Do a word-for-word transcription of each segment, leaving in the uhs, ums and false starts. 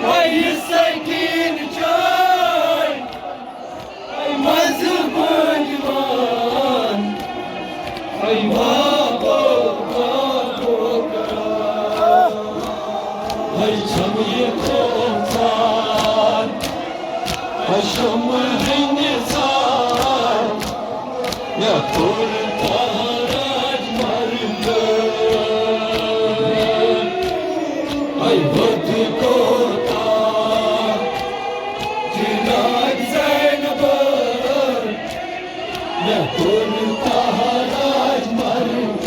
A سکیٖن چٲنۍ، A مَزٕ بٲنۍ وان، اے بابو، بابو کران، اے چھَم یہِ کھوژان، اے شمہٕ ہٕنٛدِ ژان۔ مےٚ کوٚر تاراج مرگ۔ اے وۄدٕ کوتاہ جناب زینبن۔ مےٚ کوٚر تاراج مرگ۔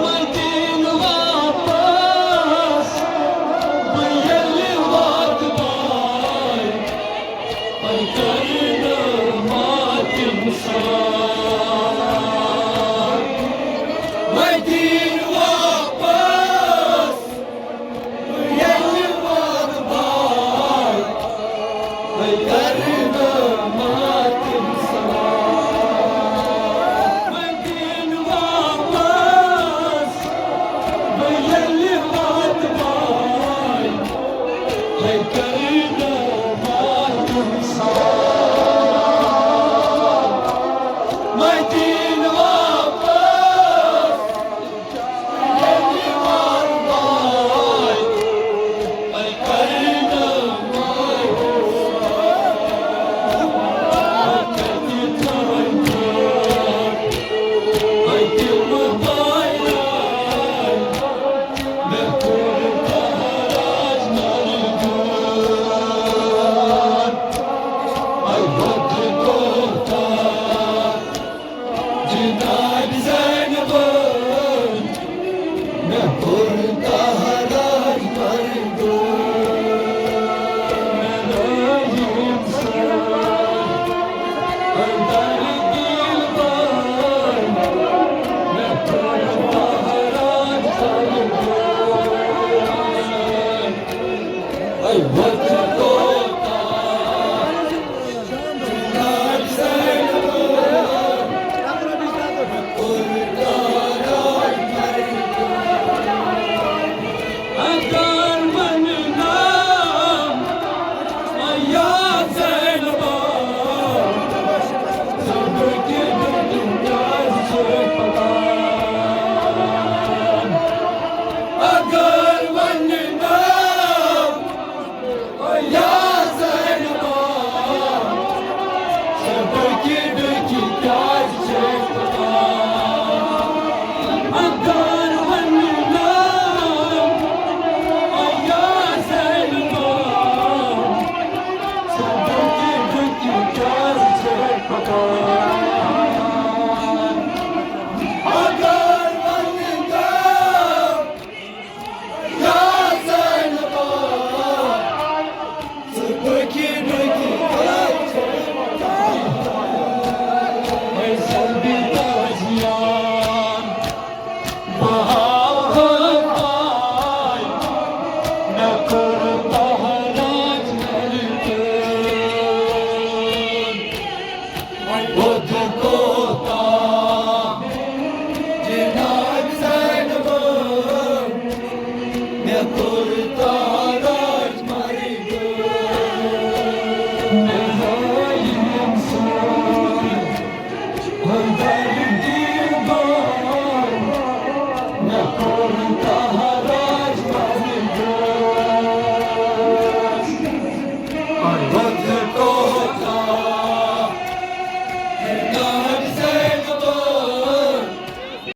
مدینہٕ واپس بہٕ ییٚلہِ واتہٕ بہٕ۔ مدینہٕ واپس ییٚلہِ واتہٕ بہٕ، مدینہٕ واپس بہٕ ییٚلہِ واتہٕ بہٕ۔ ہے کٔرِو ماتم سان۔ مدینہٕ واپس ییٚلہِ واتہٕ بہٕ، ہے کٔرِو ماتم سان۔